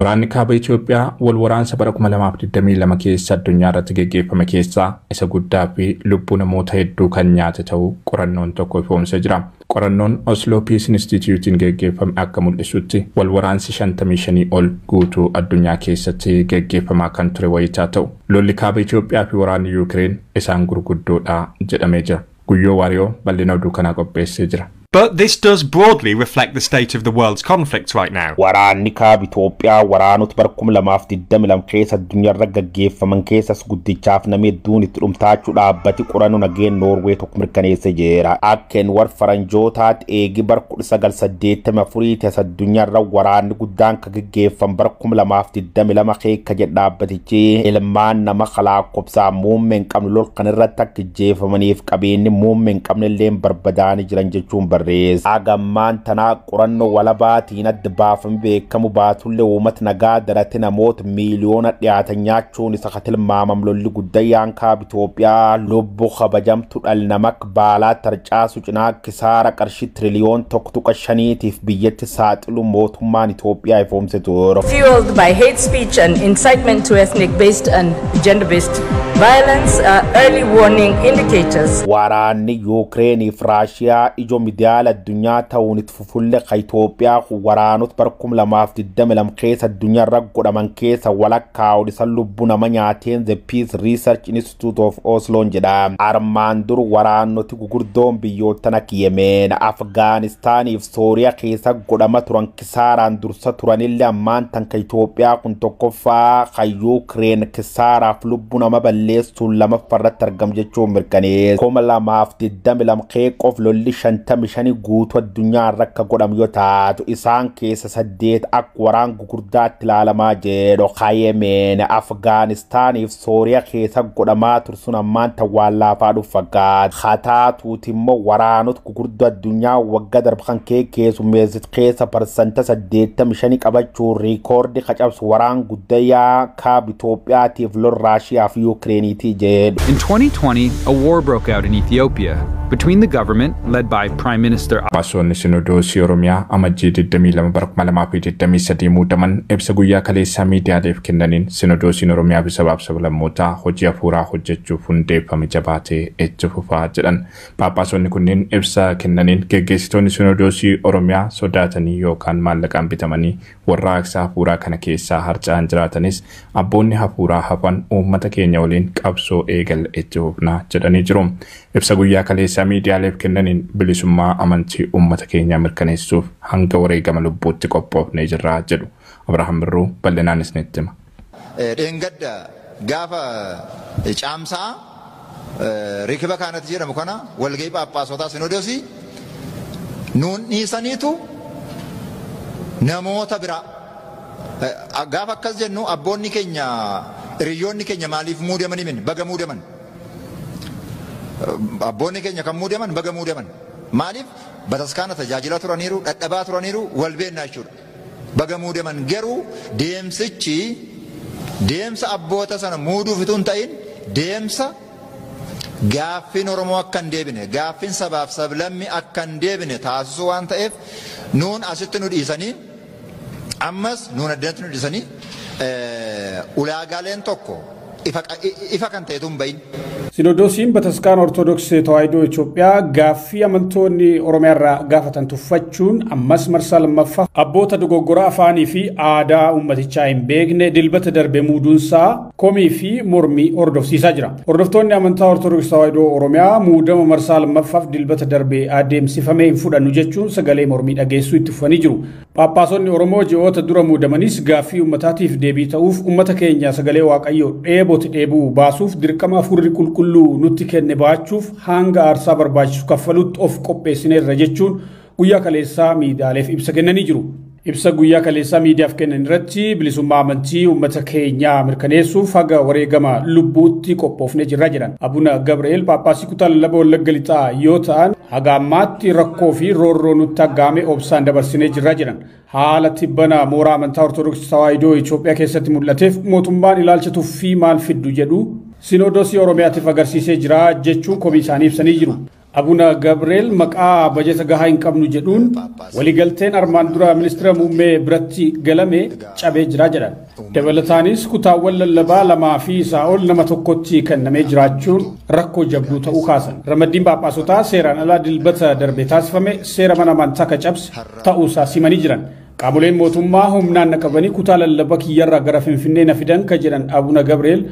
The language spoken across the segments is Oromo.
Waraanni kaaba Itoophiyaa wal waraansa bara 2022 keessa addunyaa irratti geggeeffame keessaa isa guddaa fi lubbuu namoota hedduu kan nyaate ta'uu qorannoon tokko ifoomsee jira. Qorannoon Oslo Peace Institute'n geggeeffame akka mul'isutti, wal waraansi 55 ol guutuu addunyaa keessatti geggeeffamaa kan ture wayitaa ta'u, lolli kaaba Itoophiyaa fi waraanni Yuukireen isaan gurguddoodha jedhamee jira. Guyyoo Waariyoo bal'ina oduu kanaa qopheessee jira. But this does broadly reflect the state of the world's conflicts right now. Waraanni kaaba Itoophiyaa waraanota bara 2022 keessa addunyaarra gaggeeffaman keessas guddichaaf namni hedduun itti dhumtaachuu dhaabbati qorannoo nageenya Noorwee tokko mirkaneessee jira. Akkeen war faranjootaatti eegi bara 1984 keessa addunyaarra waraanni guddaan kan gaggeeffam bara 2022 keessa jedha dhaabbatichi. Ilmaan nama lakkoofsaa muummee hin qabne lol kan irratti akka ijjeefamaniif qabeenyi muummee hin qabne illee barbadaanii jiran jechuun barreessa. Hagammaan tanaa qorannoo walabaatiin adda baafame beekamu baatullee, uummata nagaa darate namoota miiliyoona dhiyaatan nyaachuun isa tilmaamam. Lolli guddayyaan kaaba Itoophiyaa lubbuu kabajamtu dhala namaa baalaa tarcaasu cinaa kisaara qarshii tiriliyoon 1.5tiif biyyatti saaxilu mootummaan Itoophiyaa ifoomse ture. Fueled by hate speech and incitement to ethnic-based and gender-based violence, early warning indicators. Waraanni Yuukireeniif Raashiyaa ijoo miidiyaala addunyaa ta'uun itti fufulle, ka Itoophiyaa waraanota bara 2022 keessa addunyaarra godhaman keessa walakkaa ol isa lubbuu nama nyaateen The Peace Research Institute of Oslo jedha. Armaan dur waraanoti gugurdoon biyyoottan akka Yemeen, Afgaanistaaniif Sooriyaa keessa godhama turan kisaaraan dursa turanillee, ammaan tan ka Itoophiyaa kun tokkoffaa, ka Yuukireen kisaaraaf lubbuu nama balleessuun lamaffaarratti argamu jechuun mirkaneessa. 2022 qeeqoof lolli 55 guutuu addunyaa irra akka godhamu yoo taatu, isaan keessa saddeet akka waraan gugurdaatti ilaalamaa jedhu. Yemeen, Afgaanistaaniif Sooriyaa keessa godhamaa tursun ammaan tan waan laafaa dhufu fakkaata. Haa taatuuti immoo waraanota gugurdoo addunyaa waggaa darbe kan kee keessummeessit keessa 85% qabachuun riikoordi qacabsu waraan guddayaa kaaba Itoophiyaatiif lol Raashiyaa fi Yukireeniitii jedhu. In 2020, a war broke out in Ethiopia between the government, led by Prime Minister Phaaphaasonni Sinodoosii Oromiyaa Amajjii 22 bara 2023 muudaman ibsa guyyaa kaleessaa miidiyaaleef kennaniin, Sinodoosiin Oromiyaa fi sabaaf sablammootaa hojii hafuuraa hojjechuuf hundeeffame jabaatee itti fufaa jedhan. Phaaphaasonni kunneen ibsa kennaniin, geggeessitoonni Sinodoosii Oromiyaa sodaatanii yookaan maallaqaan bitamanii warraaqsa hafuuraa kana keessaa harca'an jiraatanis, abboonni hafuuraa hafan uummata keenya waliin qabsoo eegalle itti fufnaa jedhanii jiru. Ibsa guyyaa kaleessaa miidiyaaleef kennaniin, bilisummaa amantii uummata keenyaa mirkaneessuuf hanga wareegama lubbuutti qophoofnee jirra jedhu. Abrahaam Birruu bal'inaan isinitti hima. Dheengadda gaafa caamsaa rikiba kaanatti jedhamu kana walgahii phaaphaasotaa sinodoosii nuun dhiisaniitu namoota biraa, gaafa akkas jennu abboonni keenya, hiriyoonni keenya maaliif muudamanii min baga muudaman, abboonni keenya kan muudaman baga muudaman. Maaliif? Bataskaana tajaajilaa turaniiru, dhadhabaa turaniiru, wal beennaa jechuudha. Baga muudaman, garuu deemsichi deemsa abboota sana muuduuf utuu hin ta'in, deemsa gaaffiin Oromoo akka hin deebine, gaaffiin sabaaf sablammi akka hin deebine taasisuu waan ta'eef, nuun asitti nu dhiisanii, ammas nuun addanatti nu dhiisanii, ulaagaaleen tokko ifa kan ta'etu hin bahin. Sinodoosiin Bataskaana Ortodoksii Tawaahidoo Itoophiyaa gaaffii amantoonni Oromiyaa irraa gaafatan tuffachuun ammas marsaa lammaffaa abboota dogoggora afaanii fi aadaa uummatichaa hin beekne Dilbata darbe muuduunsaa komii fi mormii hordofsiisaa jira. Hordoftoonni amantaa Ortodoksii Tawaahidoo Oromiyaa muudama marsaa lammaffaaf Dilbata darbe adeemsifame hin fudhannu jechuun sagalee mormii dhageessuu itti fufanii jiru. Phaaphaasonni Oromoo ji'oota dura muudamanis gaaffii uummataatiif deebii ta'uuf, uummata keenya sagalee Waaqayyoo dheebote dheebuu baasuuf, dirqama Hafuurri Qulqulluu nutti kenne baachuuf hanga aarsaa barbaachisu kaffalutti of qopheessineerra jechuun guyyaa kaleessaa miidiyaaleef ibsa kennanii jiru. Ibsa guyyaa kaleessaa miidiyaaf kennan irratti, bilisummaa amantii uummata keenyaa mirkaneessuuf haga wareegama lubbuutti qophoofnee jirra jedhan. Abuna Gabri'eel Phaaphaasii kutaa lallaba Wallagga Lixaa yoo ta'an, haga ammaatti rakkoo fi roorroo nutti aggaame obsaan dabarsinee jirra jedhan. Haala tibbana mooraa amantaa Ortodoksii Tawaahidoo Itoophiyaa keessatti mul'ateef mootummaan ilaalcha tuffii maal fiddu jedhu Sinodoosii Oromiyaatiif agarsiisee jira jechuun komii isaanii ibsanii jiru. Abuna Gabriel maqaa bajeta gahaa hin qabnu jedhuun waliigalteen armaan dura ministeera muummee biratti galame cabee jira jedhan. Dabalataanis kutaawwan lallabaa 2 fi isaa ol nama tokkotti kennamee jiraachuun rakkoo jabduu ta'uu kaasan. Ramaddiin Phaphaasotaa seeraan alaa dilbata darbe taasifame seera mana amantaa ka cabse ta'uusaa simanii jiran. Qaamoleen mootummaa humnaan naqabanii kutaa lallabaa kiyyarraa gara Finfinnee na fidan ka jedhan Abuna Gabriel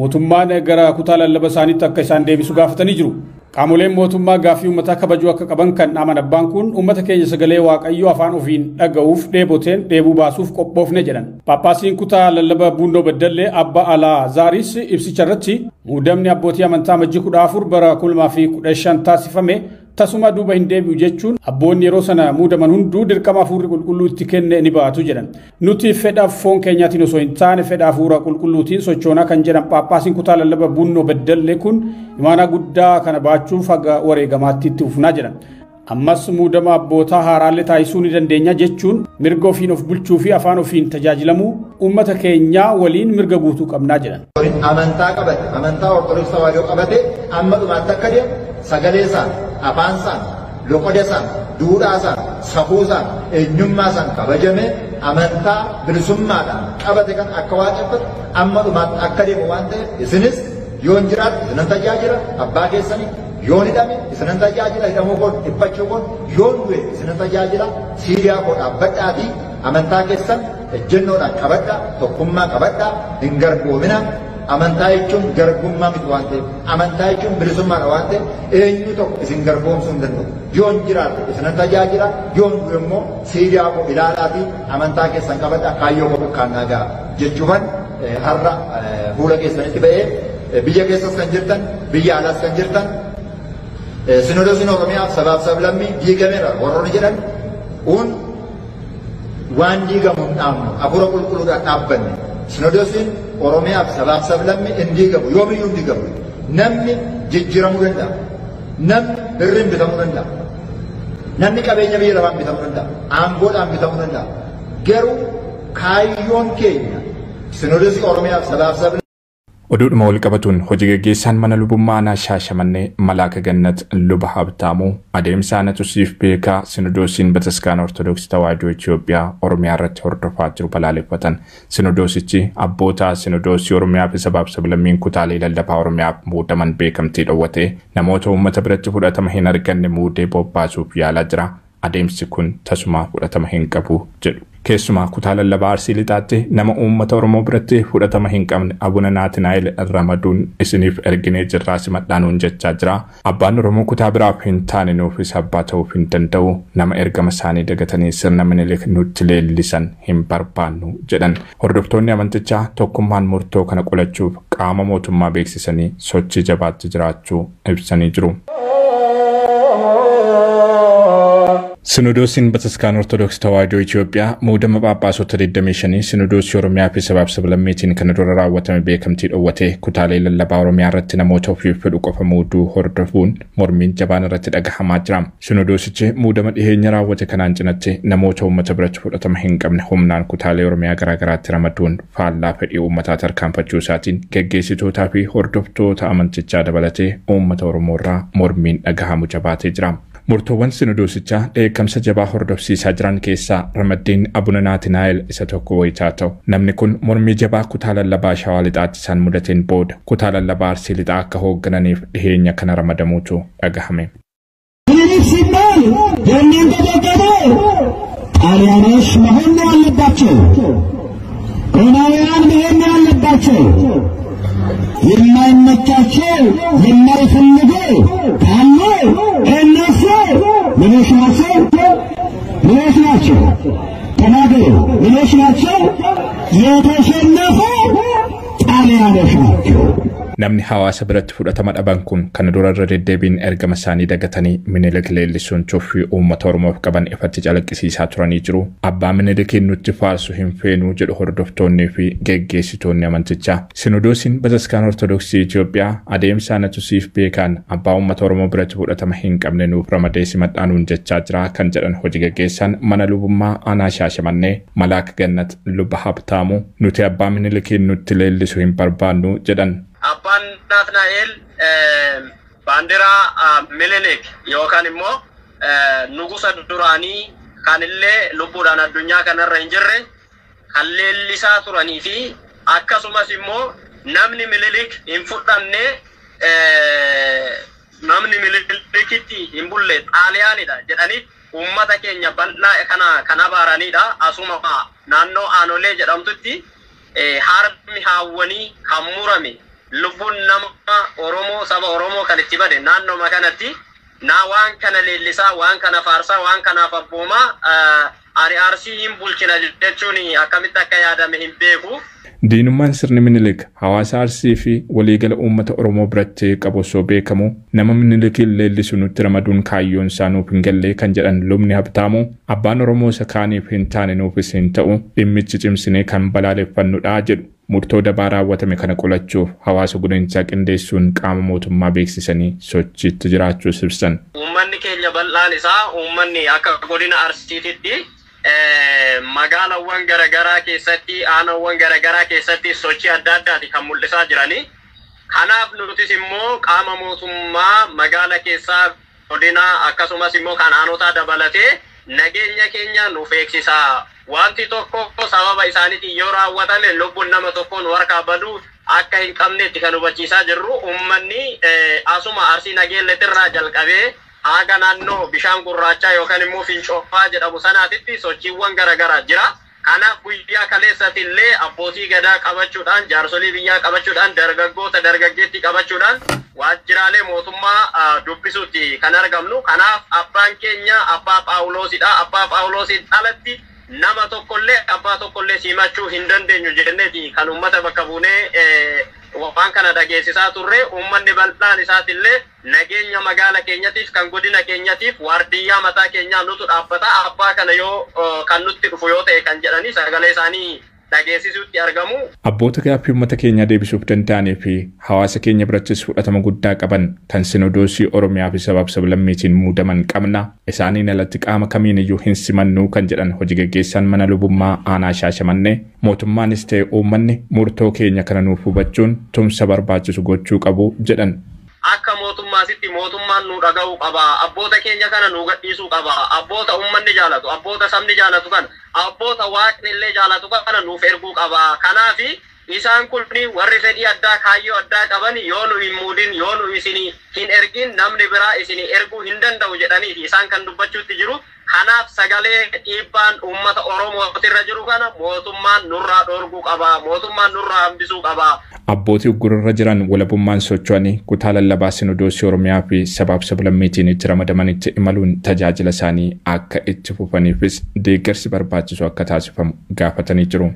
mootummaan gara kutaa lallabaa isaaniitti akka isaan deebisu gaafatanii jiru. Qaamoleen mootummaa gaaffii uummataa kabajuu akka qaban kan dhaaman abbaan kun uummata keenya sagalee Waaqayyoo afaan ofiin dhaga'uuf dheeboteen dheebuu baasuuf qophoofne jedhan. Phaaphaasiin kutaa lallabaa Buundoo Baddallee Abbaa Alaa Zaaris ibsicha irratti muudamni abbootii amantaa Amajjii 14 bara 2015 taasifame tasuma duuba hin deebi'u jechuun abboonni yeroo sana muudaman hunduu dirqama hafuurri qulqulluu itti kenne ni baatu jedhan. Nuti fedha foon keenyaatiin osoo hin taane fedha hafuura qulqulluutiin sochoonaa kan jedhan Phaaphaasiin kutaa lallabaa Buundoo Baddallee kun imaanaa guddaa kana baachuuf haga wareegamaatti itti fufnaa jedhan. Ammas muudama abbootaa haaraallee taasisuu ni dandeenya jechuun mirga ofiin of bulchuu fi afaan ofiin tajaajilamuu uummata keenyaa waliin mirga guutuu qabnaa jedhan. Amantaa qabate, amantaa Ortodoksii Tawaahidoo qabate amma dhumaatti akka deemu sagalee isaan, afaan isaan, loqoda isaan, duudhaa isaan, safuu isaan, eenyummaa isaan kabajame amantaa bilisummaadhaan qabate kan akka waaqeffatu amma dhumaatti akka deemu waan ta'eef isinis yoon jiraatu isinan tajaajila abbaa keessanii, yoon hidhame isinan tajaajila hidhamuu koon dhiphachuu koon, yoon du'e isinan tajaajila siidaa koo dhaabbadhaatii amantaa keessan ejjennoodhaan qabadhaa, tokkummaa qabadhaa, hin garboomina. Amantaa jechuun garbummaa miti waan ta'eef, amantaa jechuun bilisummaadha waan ta'eef eenyu tokko isin garboomsuu hin danda'u. Yoon jiraatu isinan tajaajila, yoon du'e immoo siidaa koo ilaalaatii amantaa keessan qabadhaa, kaayyoo koo bukkaannaa ga'a jechuufan har'a fuula keessanitti ba'ee biyya keessas kan jirtan, biyya alaas kan jirtan, Sinodoosiin Oromiyaa sabaaf sablammii diigameera warroonni jedhan un waan diigamu hin dhaabnu, hafuura qulqulluudhaan dhaabbanne. Sinodoosiin Oromiyaa sabaaf sablammii hin diigamu, yoomiyyuu hin diigamu. Namni jijjiiramuu danda'a. Namni birriin bitamuu danda'a. Namni qabeenya biyya lafaan bitamuu danda'a. Aangoodhaan bitamuu danda'a. Garuu kaayyoon keenya Sinodoosii Oromiyaa sabaaf sablammii Oduudhuma wal qabatuun hojii gaggeessaan mana lubummaa aanaa Shaashamannee Malaaka Gannat Luba Habtaamuu adeemsa anatu siif beekaa Sinodoosiin Bataskaana Ortodoksii Tawaahidoo Itoophiyaa Oromiyaa irratti hordofaa jiru balaaleffatan. Sinodoosichi abboota Sinodoosii Oromiyaa fi sabaaf sablammiin kutaalee lallabaa Oromiyaaf muudaman beekamtii dhowwatee namoota uummata biratti fudhatama hin arganne muudee bobbaasuuf yaalaa jira. Adeemsi kun tasuma fudhatama hin qabu jedhu. Keessumaa kutaa lallabaa Arsii Lixaatti nama uummata Oromoo biratti fudhatama hin qabne Abuna Naatinaa'el ramaduun isiniif erginee jirraa simadhaanuun jechaa jira. Abbaan Oromoo kutaa biraaf hin taane nuufis abbaa ta'uuf hin danda'u. Nama ergama isaanii dagatanii sirna Minilik nutti leellisan hin barbaannu jedhan. Hordoftoonni amantichaa tokkummaan murtoo kana qolachuuf qaama mootummaa beeksisanii sochii jabaatti jiraachuu ibsanii jiru. Sinodoosiin Bataskaana Ortodoksii Tawaahidoo Itoophiyaa muudama Phaaphaasota 25 Sinodoosii Oromiyaa fi sabaaf sablammiitiin kana dura raawwatame beekamtii dhowwatee kutaalee lallabaa Oromiyaa irratti namoota ofiif fedhu qofa muuduu hordofuun mormiin jabaan irratti dhagahamaa jira. Sinodoosichi muudama dhiheenya raawwate kanaan cinatti namoota uummata biratti fudhatama hin qabne humnaan kutaalee Oromiyaa garaagaraatti ramaduun faallaa fedhii uummataa tarkaanfachuu isaatiin geggeessitootaa fi hordoftoota amantichaa dabalatee uummata Oromoo irraa mormiin dhagahamu jabaatee jira. Murtoowwan Sinodoosichaa dheekkamsa jabaa hordofsiisaa jiran keessaa ramaddiin Abuna Naatinaa'el isa tokko wayitaa ta'u. Namni kun mormii jabaa kutaa lallabaa Shawaa Lixaatti isaan mudateen booda kutaa lallabaa Arsii Lixaa akka hooggananiif dhiheenya kana ramadamuutu dhagahame. ሲባል የሚንቀጠቀጠው ጣሊያኖች መሆን ነው ያለባቸው። ሮማውያን መሆን ነው ያለባቸው። የማይመቻቸው የማይፈልጉ ካሉ እነሱ ምኖች ናቸው? ምኖች ናቸው? ተናገሩ። ምኖች ናቸው? የተሸነፉ ጣሊያኖች ናቸው። Namni hawaasa biratti fudhatama dhaban kun kana dura irra deddeebiin ergama isaanii dagatanii Minilik leellisuun tuffii uummata Oromoof qaban ifatti calaqqisiisaa turanii jiru. Abbaa Minilikiin nutti faarsu hin feenuu jedhu hordoftoonnii fi geggeessitoonni amantichaa. Sinodoosiin Bataskaana Ortodoksii Itoophiyaa adeemsa anatu siif beekaan abbaa uummata Oromoo biratti fudhatama hin qabne nuuf ramadee simadhaanuun jechaa jira kan jedhan hojii geggeessaan mana lubummaa aanaa Shaashamannee Malaaka Gannat Luba Habtaamuu nuti abbaa Minilikiin nutti leellisu hin barbaannu jedhan. Abbaan Naatnaa'el Baandiraa Minilik yookaan immoo nugusa duraanii kanillee lubbuudhaan addunyaa kanarra hin jirre kan leellisaa turanii fi akkasumas immoo namni Minilik hin fudhanne, namni Minilikitti hin bulle Xaaliyaanidha jedhanii uummata keenya bal'aa kana kan abaaranidha. Asuma naannoo Aanolee jedhamtutti harmi haawwanii kan murame, lubbuun nama Oromoo, saba Oromoo kan itti bade naannooma kanatti. Naa waan kana leellisaa, waan kana faarsaa, waan kanaaf abboomaa ani Arsii hin bulchina jechuun akkamitti akka yaadame hin beeku. Diinummaan sirni Minilik hawaasa Arsii fi waliigala uummata Oromoo biratti qabu osoo beekamu nama Minilikiin leellisu nutti ramaduun kaayyoon isaa nuuf hin galle kan jedhan lubni Habtaamu, abbaan Oromoo isa kaaniif hin taane nuufis hin ta'u, dhimmichi cimsinee kan balaaleffannudha jedhu. Murtoo dabaa raawwatame kana qolachuuf hawaasa godinichaa qindeessuun qaama mootummaa beeksisanii sochiitti jiraachuus ibsan. Uummanni keenya bal'aan isaa, uummanni akka godina Arsiititti magaalawwan garaagaraa keessatti, aanawwan garaagaraa keessatti sochii adda addaati kan mul'isaa jiranii. Kanaaf nutis immoo qaama mootummaa magaala keessaa, godina akkasumas immoo kan aanotaa dabalatee nageenya keenya nuuf eegsisaa. Wanti tokko sababa isaaniitiin yoo raawwatame lubbuun nama tokkoon harkaa baduu akka hin qabnetti kan hubachiisaa jirru. Uummanni asuma Arsii Nageelletirraa jalqabee haga naannoo bishaan gurraachaa yookaan immoo Fincoofaa jedhamu sanaatitti sochiiwwan garaagaraa jira. Kanaaf guyyaa kaleessatti illee abbootii gadaa qabachuudhaan, jaarsolii biyyaa qabachuudhaan, dargaggoota dargaggeetti qabachuudhaan waajjiraalee mootummaa dubbisuutti kan argamnu. Kanaaf abbaan keenya abbaa Phaawulosidha. Abbaa Phaawulosiin alatti nama tokkollee, abbaa tokkollee simachuu hin dandeenyu jenneeti kan uummata bakka buunee waan kana dhageessisaa turre. Uummanni bal'aan isaatillee nageenya magaala keenyatiif, kan godina keenyatiif waardiyyaa mataa keenyaa nutu dhaabbata, abbaa kana yoo kan nutti dhufu yoo ta'e kan jedhanii sagalee isaanii dhageessisuutti argamu. Abboota gaaffii uummata keenyaa deebisuuf danda'anii fi hawaasa keenya birattis fudhatama guddaa qaban kan Sinodoosii Oromiyaa fi sabaaf sablammiitiin muudaman qabna. Isaaniin alatti qaama kamiin iyyuu hin simannuu kan jedhan hojii gaggeessaan mana lubummaa aanaa Shaashamannee, mootummaanis ta'e uummanni murtoo keenya kana nuuf hubachuun tumsa barbaachisu gochuu qabu jedhan. Akka mootummaasitti mootummaan nu dhaga'uu qaba. Abboota keenya kana nu gadhiisuu qaba. Abboota uummanni jaalatu, abboota sabni jaalatu kana, abboota waaqni illee jaalatu kana nuuf erguu qaba. Kanaaf isaan kun warri fedhii addaa, kaayyoo addaa qaban yoo nu hin muudin, yoo nu isin hin ergin, namni biraa isin erguu hin danda'u jedhaniiti isaan kan dubbachuutti jiru. Kanaaf sagalee dhiibbaan uummata Oromootirra jiru kana mootummaan nurraa dhoorguu qaba. Mootummaan nurraa hambisuu qaba. Abbootii uggurarra jiran walabummaan socho'anii kutaa lallabaa Sinodoosii Oromiyaa fi sabaaf sablammiitiin itti ramadamanitti imaluun tajaajila isaanii akka itti fufaniifis deeggarsi barbaachisu akka taasifamu gaafatanii jiru.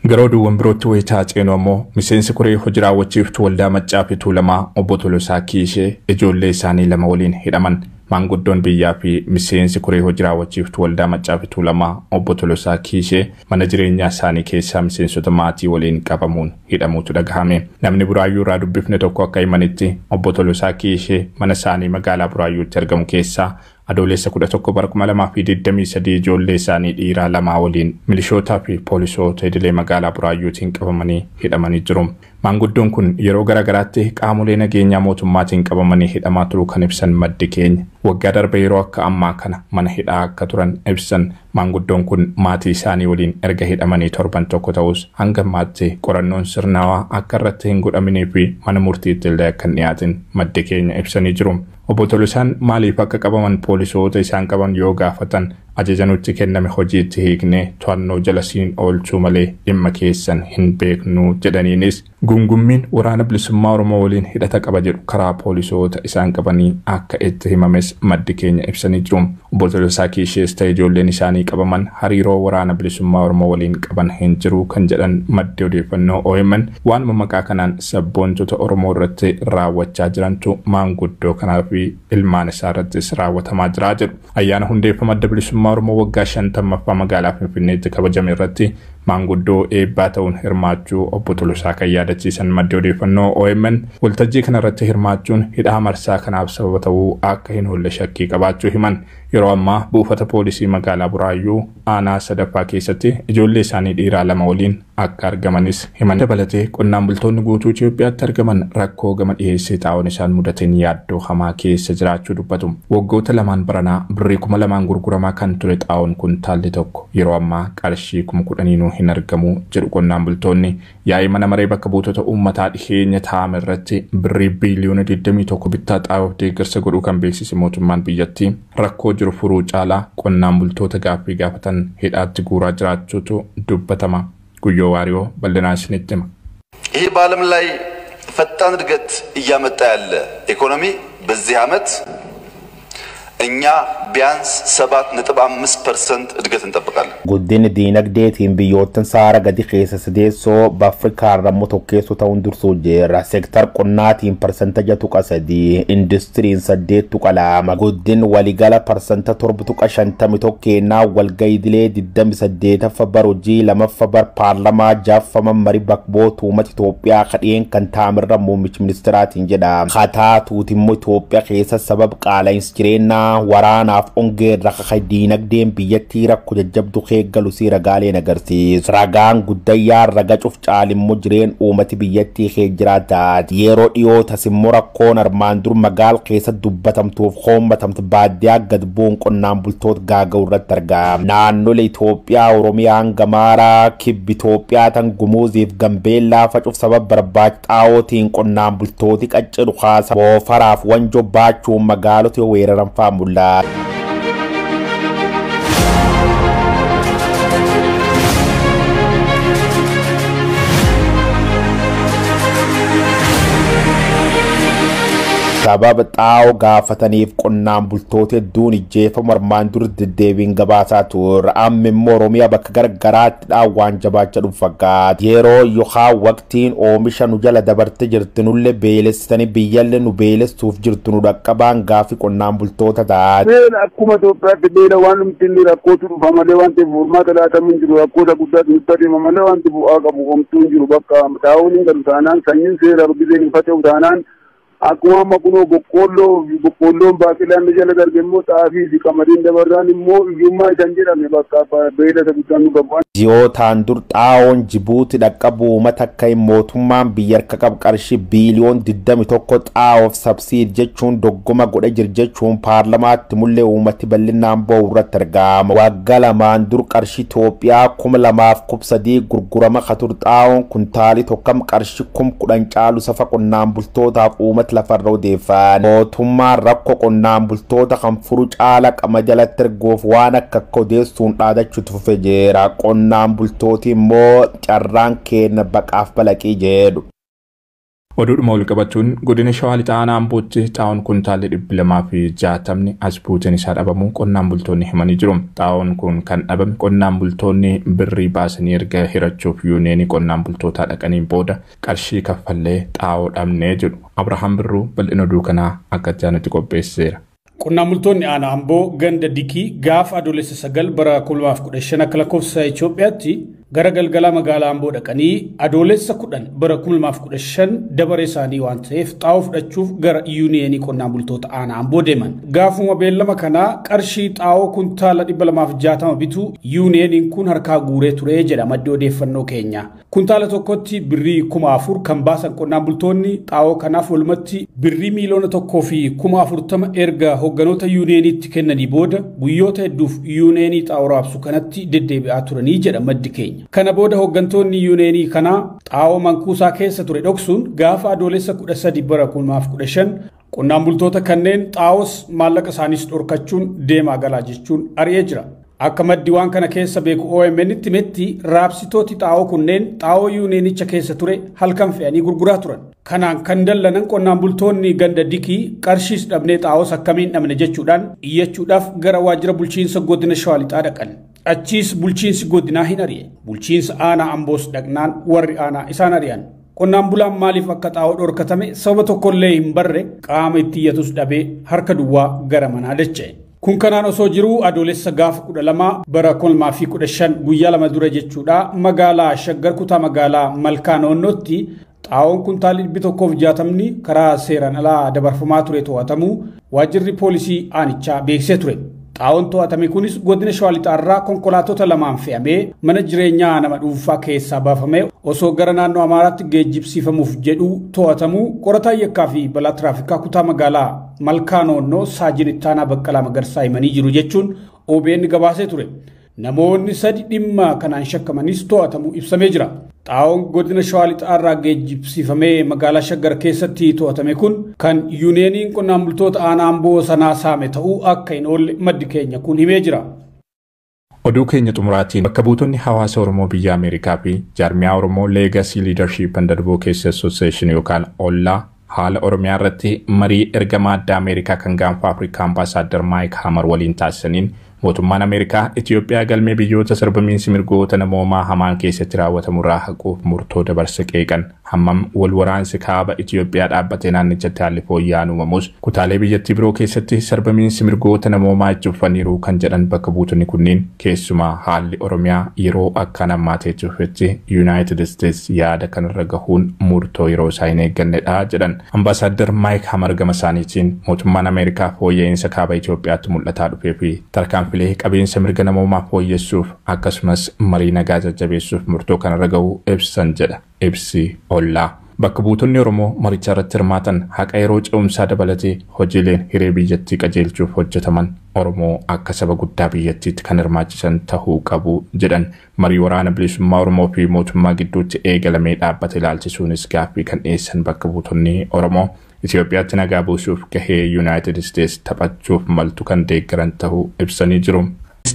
Gara oduuwwan birootti wayitaa ceenu ammoo miseensi koree hojii raawwachiiftuu waldaa Maccaa fi Tuulamaa obbo Tolosaa Kiishee ijoollee isaanii lama waliin hidhaman. Maanguddoon biyyaa fi miseensi koree hojii raawwachiiftuu waldaa Maccaa fi Tuulamaa obbo Tolosaa Kiishee mana jireenyaa isaanii keessaa miseensota maatii waliin qabamuun hidhamuutu dhagahame. Namni Buraayyuu irraa dubbifne tokko akka himanitti obbo Tolosaa Kiishee mana isaanii magaalaa Buraayyuutti argamu keessaa Adoolessa 11 bara 2023 ijoollee isaanii dhiiraa lamaa waliin milishootaa fi poolisoota idilee magaalaa Buraayyuutiin qabamanii hidhamanii jiru. Maanguddoon kun yeroo garaagaraatti qaamolee nageenyaa mootummaatiin qabamanii hidhamaa turuu kan ibsan maddi keenya, waggaa darbe yeroo akka ammaa kana mana hidhaa akka turan ibsan. Maanguddoon kun maatii isaanii waliin erga hidhamanii torban tokko ta'us hanga ammaatti qorannoon sirnaawaa akka irratti hin godhaminii fi mana murtiitti illee akka hin dhiyaatin maddi keenya ibsanii jiru. Obbo Tolosaan maaliif akka qabaman poolisoota isaan qaban yoo gaafatan ajaja nutti kenname hojiitti hiiknee to'annoo jala siin oolchuu malee dhimma keessan hin beeknu jedhaniinis gungummiin waraana bilisummaa Oromoo waliin hidhata qaba jedhu karaa poolisoota isaan qabanii akka itti himames maddi keenya ibsanii jiru. Obbo Tolosaa Kiishees ta'e ijoolleen isaanii qabaman hariiroo waraana bilisummaa Oromoo waliin qaban hin jiru kan jedhan maddi odeeffannoo OMN, waanuma maqaa kanaan sabboontota Oromoo irratti raawwachaa jirantu maanguddoo kanaa fi ilmaan isaa irrattis raawwatamaa jira jedhu. Ayyaana hundeeffama adda bilisummaa Oromoo waggaa 50ffaa magaalaa Finfinneetti kabajame irratti Maanguddoo eebbaa ta'uun hirmaachuu obbo Tolosaa kan yaadachiisan maddi odeeffannoo OMN waltajjii kanarratti hirmaachuun hidhaa marsaa kanaaf sababa ta'uu akka hin oolle shakkii qabaachuu himan. Yeroo ammaa buufata poolisii magaalaa Buraayyuu aanaa sadaffaa keessatti ijoollee isaanii dhiiraa 2 waliin akka argamanis himan. Dabalatee qonnaan bultoonni guutuu Itoophiyaatti argaman rakkoo gama dhiyeessee xaa'oon isaan mudateen yaaddoo hamaa keessa jiraachuu dubbatu. Waggoota 2 baranaa birrii 2000 gurguramaa kan ture xaa'oon kuntaalli tokko yeroo ammaa qarshii 10,000 hin argamu jedhu qonnaan bultoonni. Yaa'ii mana maree bakka buutota uummataa dhiheenya taa'ame irratti birrii biiliyoona 21 bittaa xaa'oof deeggarsa godhuu kan beeksise mootummaan biyyattii rakkoo jiru furuu caalaa qonnaan bultoota gaaffii gaafatan hidhaatti guuraa jiraachuutu dubbatama. Guyyoo Waariyoo bal'inaan isinitti hima. ይህ በዓለም ላይ ፈጣን እድገት እያመጣ ያለ ኢኮኖሚ በዚህ ዓመት እኛ ቢያንስ 7.5% እድገት እንጠብቃለን። Guddinni diinagdeetiin biyyoottan saara gadi keessa sadeessoo Afrikaa irra tokkeessoo ta'uun dursuu jira. Seektar qonnaatiin 6.3%, industiriin 8.2%, guddinni waliigala 7.51% kennaa walgahii idilee 28ffaa bara hojii 2ffaa bara paarlamaa 6ffaa marii bakka uummata Itoophiyaa kadheen kan taamirra muummichi ministeeraatiin jedha. Haa tuuti immoo Itoophiyaa keessa sababa qaala'insa jireenyaa waraanaaf ongee irra diinagdeen biyyattii rakkoo jajjabdu eeggalu si ragaaleen agarsiisu. Ragaan guddayyaa raga cuf caalimmoo jireen uummati biyyattii kee jiraataati. Yeroo dhiyoo tasimmoo rakkoon armaan dur magaal keessa dubbatamtuuf hoommatamtu baadiyyaa gad bu'uun qonnaan bultoota gaaga'u irratti argama. Naannolee Itoophiyaa Oromiyaan Gamaaraa Kibbi Itoophiyaa tan Gumuuziif Gambeellaa facuuf sababa barbaacha xaa'ootiin qonnaan bultooti qaccinu kaasa boofaraaf wanjoo baachuun magaalota weeraran fa'aa mul'ata. Sababa xaa'oo gaafataniif qonnaan bultoota hedduun ijjeefama armaan dur deddeebiin gabaasaa ture. Amma immoo Oromiyaa bakka garagaraatti dhaawwaan jabaachaa dhufu fakkaata. Yeroo yookaan waqtiin oomisha nu jala dabarte jirti nullee beelessitanii biyyallee nu beelessuuf jirtu nu dhaqqabaan gaaffii qonnaan bultoota taate. Beela akkuma Itoophiyaatti beela waan nuti inni rakkootu dhufa malee wanti furmaata laatamu hin jiru rakkoota guddaatu nutti adeema malee wanti bu'aa qabu homtuu hin jiru bakka xaa'oon hin galu taanaan sanyiin seera giseen hin faca'u taanaan akkuma amma kunoo boqqoolloon baaqilaan jala darbe immoo xaafii fi qamadiin dabarraan immoo hiyyummaa isaan jedhame bakka beela isa guddaan nu qabu. Ji'ootaan dur xaa'oon Jibuuti dhaqqabu uummata akka mootummaan biyya harka qabu qarshii biiliyoon 21 xaa'oof sabsiid jechuun doggoma godhe jir jechuun paarlamaatti mullee uummati bal'inaan ba'u irratti argama. Waggaa 2 dur qarshii Itoophiyaa 2003 gurgurama katur xaa'oon kuntaalii tokkam qarshii 10,000 caalu safa qonnaan bultootaaf uummata lafarra odeeffan. Mootummaan rakkoo qonnaan bultoota kan furu caala qama jalatti erguuf waan akka akka odeessuun dhaadachuutu fufee jira. Qonnaan bultooti immoo carraan keenya baqaaf balaqii jedhu. Oduudhuma wal qabachuun godina Shawaa Lixaa aanaa Ambootti xaa'oon kuntaalli 260 as buuteen isaa dhabamuu qonnaan bultoonni himanii jiru. Xaa'oon kun kan dhabame qonnaan bultoonni birrii baasanii erga hirachuuf yuuneenii qonnaan bultootaa dhaqaniin booda qarshii kaffallee xaa'oo dhabnee jedhu. Abrahaam Birruu bal'ina oduu kanaa akka itti qopheesseera. Qonnaan bultoonni aanaa Amboo ganda Dikii gaafa adoolessa 9 bara 2015 akka lakkoofsa Itoophiyaatti gara galgala magaalaa Amboo dhaqanii adoolessa 10 bara 2015 dabaree isaanii waan ta'eef xaa'oo fudhachuuf gara yuuniyeenii qonnaan bultoota aanaa Amboo deeman. Gaafuma beellama kanaa qarshii xaa'oo kuntaala 260 bituu yuuniyeeniin kun harkaa guuree ture jedha maddi odeeffannoo keenya. Kuntaala tokkotti birrii 4,000 kan baasan qonnaan bultoonni xaa'oo kanaaf walumatti birrii miiliyoona 1,040 erga hogganoota yuuniyeeniitti kennanii booda guyyoota hedduuf yuuniyeenii xaa'oo raabsu kanatti deddeebi'aa turanii jedha maddi keenya. Kana booda hooggantoonni yuuniyeenii kanaa xaa'oo mankuusaa keessa ture dhoksuun gaafa adoolessa 13 bara 2015 qonnaan bultoota kanneen xaa'oos maallaqa isaaniis dhorkachuun deemaa galaa jechuun ari'ee jira. Akka maddi waan kana keessa beeku OMN itti himetti raabsitooti xaa'oo kunneen xaa'oo yuuniyeenicha keessa ture halkan fe'anii gurguraa turan. Kanaan kan dallanan qonnaan bultoonni ganda Dikii qarshiis dhabnee xaa'oos akkamiin dhabne jechuudhaan iyyachuudhaaf gara waajjira bulchiinsa godina Shawaa Lixaa dhaqan. Achiis bulchiinsi godinaa hin ari'e. Bulchiinsa aanaa Amboos dhaqnaan warri aanaa isaan ari'an. Qonnaan bulaan maaliif akka xaa'oo dhorkatame sababa tokkollee hin barre qaama itti iyyatus dhabee harka duwwaa gara manaa dacha'e. Kun kanaan osoo jiruu Adoolessa gaafa 12 bara 2015 guyyaa lama dura jechuudha magaalaa Shaggar kutaa magaalaa Malkaa Noonnootti xaa'oon kuntaalli 160 karaa seeraan alaa dabarfamaa ture to'atamuu waajjirri poolisii aanichaa beeksisee ture. Xaa'oon to'atame kunis godina Shawaa Lixaarraa konkolaattota lamaan fe'amee mana jireenyaa nama dhuunfaa keessaa baafamee osoo gara naannoo Amaaraatti geejjibsiifamuuf jedhu to'atamuu qorataa yakkaa fi balaa tiraafikaa kutaa magaalaa Malkaa Noonnoo Saajin Ittaanaa Baqqalaa Magarsaa himanii jiru jechuun OBN gabaasee ture. Namoonni sadi dhimma kanaan shakkamanis to'atamuu ibsamee jira. Xaa'oon godina Shawaa Lixaarraa geejjibsiifamee magaalaa Shaggar keessatti to'atame kun kan yuuniyeeniin qonnaan bultoota aanaa Amboo sanaa saame ta'uu akka hin oolle maddi keenya kun himee jira. Oduu keenya xumuraatiin bakka buutonni hawaasa Oromoo biyya Ameerikaa fi jaarmiyaa Oromoo Legacy Leadership and Advocacy Association yookaan OLLAA haala Oromiyaa irratti marii ergamaa addaa Ameerikaa kan gaanfa Afrikaa Ambaasaaddar Maayik Hamar waliin taasisaniin mootummaan Ameerikaa Itoophiyaa galmee biyyoota sarbamiinsi mirgoota namoomaa hamaan keessatti raawwatamu irraa haquuf murtoo dabarse qeeqan. Hammam wal waraansi kaaba Itoophiyaa dhaabbatee naannichatti haalli fooyya'aan uumamus kutaalee biyyattii biroo keessatti sarbamiinsi mirgoota namoomaa itti fufaniiru kan jedhan bakka buutonni kunneen keessumaa haalli Oromiyaa yeroo akkaan hammaatee dhufetti Yuunaayitid Isteets yaada kanarra gahuun murtoo yeroo isaa hin eeggannedha jedhan. Ambaasaaddar Maayik Hamar gama isaaniitiin mootummaan Ameerikaa fooyya'insa kaaba Itoophiyaatti mul'ataa dhufee fi tarkaanfilee qabeensa mirga namoomaa fooyyessuuf akkasumas marii nagaa jajjabeessuuf murtoo kanarra gahuu ibsan jedha ibsi OLLAA. Bakka buutonni Oromoo maricha irratti hirmaatan haqa yeroo ce'umsaa dabalatee hojiileen hiree biyyattii qajeelchuuf hojjetaman Oromoo akka saba guddaa biyyattiitti kan hirmaachisan tahuu qabu jedhan. Marii waraana bilisummaa Oromoo fi mootummaa gidduutti eegalamee dhaabbate ilaalchisuunis gaaffii kan dhiyeessan bakka buutonni Oromoo Itoophiyaatti nagaa buusuuf gahee Yuunaayitid Isteets taphachuuf maltu kan deeggaran tahuu ibsanii jiru.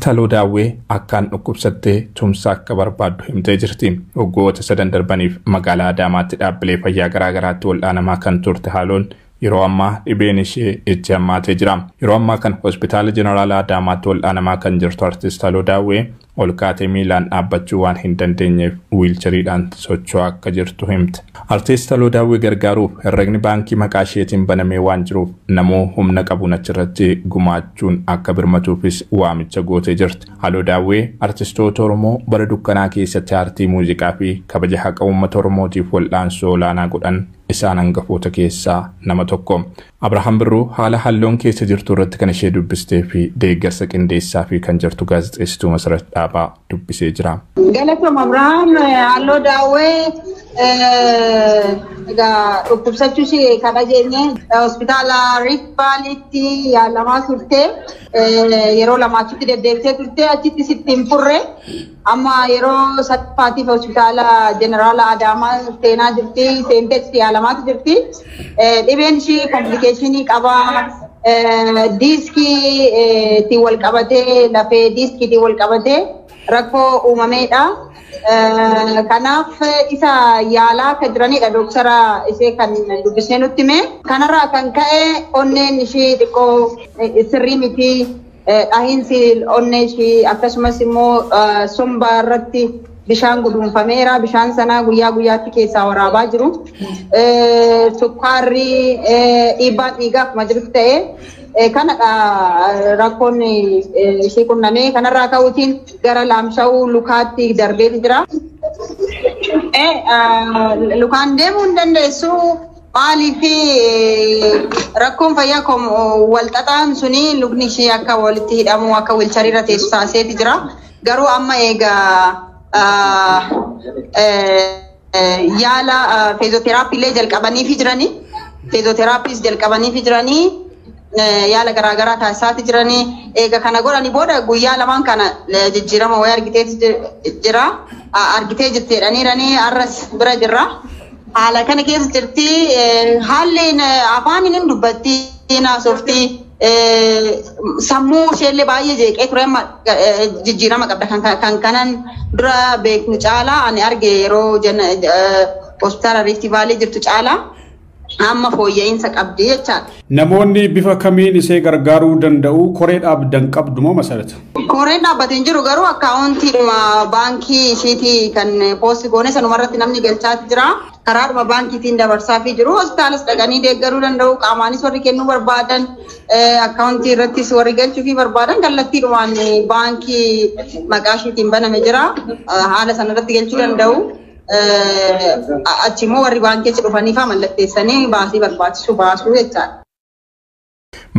Haaloo Daawwee akkaan dhukkubsattee tumsa akka barbaaddu himtee jirti. Waggoota sadan darbaniif magaalaa Adaamaatti dhaabbilee fayyaa garaagaraatti wal'aanamaa kan turte Haaloon yeroo ammaa dhibeen ishee itti hammaatee jira. Yeroo ammaa kan hospitaala Jeneraalaa Adaamaatti wal'aanamaa kan jirtu Artiist Haaloo Daawwee ol kaatee miilaan dhaabbachuu waan hin dandeenyeef wiilchariidhaan socho'aa akka jirtu himte. Artiist Haaloo Daawwee gargaaruuf herregni baankii maqaa isheetiin banamee waan jiruuf namoo humna qabuun achirratti gumaachuun akka birmatuufis waamicha gootee jirti. Haaloo Daawwee artistoota Oromoo bara dukkanaa keessatti aartii muuziqaa fi kabaja haqa uummata Oromootiif wal'aansoo olaanaa godhan isaan hangafoota keessaa nama tokko. Abrahaam Birruu haala halloon keessa jirtu irratti kan ishee dubbistee fi deeggarsa qindeessaa fi kan jirtu gaazexeessituu Masarat Dhaabaa dubbisee jira. Galatoom Abrahaam, Haaloo Daawwee egaa dhukkubsachuu ishee kan dhageenye hospitaala Rift Valleytti yaalamaa turte, yeroo lama achitti deddeebitee turte, achitti sitti hin furre, amma yeroo sadaffaatiif hospitaala Jeneraala Adaamaa seenaa jirti, seentee yaalamaatu jirti. Dhibeen ishee komplikeeshinii qaba. Diiskii ittiin wal qabatee, lafee diiskiitiin wal qabatee rakkoo uumameedha. Kanaaf isa yaalaa akka jiranidha doktara ishee kan dubbisnee nutti hime. Kanarraa kan ka'e onneen ishee xiqqoo sirrii miti, dhahiinsi onnee ishee akkasumas immoo somba irratti bishaan guduunfameera. Bishaan sana guyyaa guyyaatti keessaa waraabaa jiru. Sukkaarri, dhiibbaan dhiigaa akkuma jirutti ta'e kanadha rakkoon ishee qunnamee, kanarraa ka'uutiin gara laamsha'uu lukaatti darbeeti jira. Lukaan deemuu hin dandeessu. Maaliif rakkoon fayyaa wal xaxaan suni lukni ishee akka walitti hidhamu, akka wiilchariirra teessu taasiseeti jira. Garuu amma egaa yaala fiizooteraappii illee jalqabaniifi jiranii. Fiizooteraappiis jalqabaniifi jiranii. Yaala garaagaraa taasisaati jiranii. Eega kana godhanii booda guyyaa lamaan kana jijjiirama wayii argiteeti jira. Argitee jirti jedhaniiranii arras bira jirra. Haala kana keessa jirti. Haalli afaan hin dubbatti naasofti. Sammuu isheellee baay'ee jeeqee ture, amma jijjiirama qabda kan kanan dura beeknu caalaa, ani arge yeroo hospitaala Rift Valley jirtu caalaa amma fooyya'insa qabdi jechaadha. Namoonni bifa kamiin isee gargaaruu danda'u? Koree dhaabdan qabdu moo Masarata? Koreen dhaabbatee hin jiru, garuu akkaawuntiidhuma baankii isheetii kan poosti goone sanumarratti namni galchaati jira. Karaadhuma baankiitiin dabarsaafii jiru. Hospitaalas dhaqanii deeggaruu danda'u. Qaamaanis warri kennuu barbaadan, akkaawuntii irrattis warri galchuufii barbaadan, kallattiidhumaan baankii maqaa ishiitiin baname jira. Haala sanarratti galchuu danda'u. Achi immoo warri baankii achi dhufanii faa mallatteessanii baasii barbaachisu baasuu jechaadha.